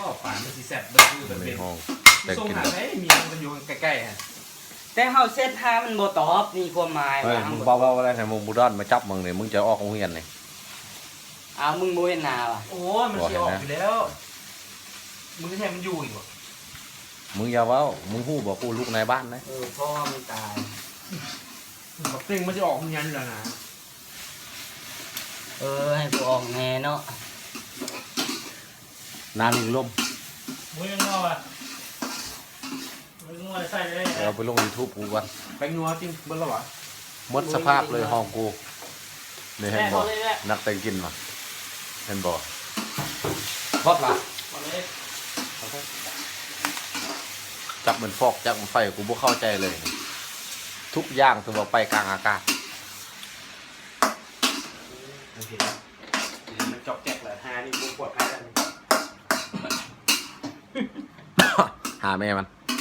ເຂົ້າປານມັນຊິແຊບເບິດຄືເບິດເປັນ ໃນຫ້ອງແຕ່ງກິນ ສົ່ງຫາໄດ້ເມຍມັນຢູ່ໃກ້ໆຫັ້ນ ແຕ່ເຮົາເຊັດຫາມັນບໍ່ຕອບ ນີ້ຄວາມໝາຍ ເຮີ້ຍ ວ່າ ມຶງເວົ້າໆ ແລ້ວໃຫ້ໝູ່ບ້ານມາຈັບມຶງນີ້ ມຶງຈະອອກໂຮງຮຽນນີ້ ອ້າວ ມຶງບໍ່ເຫັນໜ້າຫວາ? ໂອ້ຍ ມັນຊິອອກຢູ່ແລ້ວ ມຶງຊິໃຫ້ມັນຢູ່ອີກບໍ່? ມຶງຢ່າເວົ້າ ມຶງຮູ້ບໍ່ ກູລູກນາຍບ້ານນະ ເອີ ພໍ່ມັນຕາຍ ບັກເຕັງມັນຊິອອກໂຮງຮຽນຢູ່ແລ້ວນະ ເອີ ໃຫ້ກູອອກແດ່ເນາະ ນາລິງລົມ ໝູຍັງເອົາຫວາ? ເອົາໄປລົງຢູທູບກູກ່ອນ ແປ້ງນົວກິນເບິດແລ້ວຫວາ? ໝົດສະພາບເລີຍຫ້ອງກູ ນີ້ເຫັນບໍ່? ນັກແຕ່ງກິນມາ ເຫັນບໍ່? ຮອດລະ ຈັກແມ່ນຟອກຈັກແມ່ນໄຟ ກູບໍ່ເຂົ້າໃຈເລີຍ ທຸກຢ່າງຖືວ່າໄປກາງອາກາດ ມັນຈອກແຈກແລ້ວ ຫານີ້ບໍ່ປອດໄພແລ້ວ ຫາແມ່ມັນ.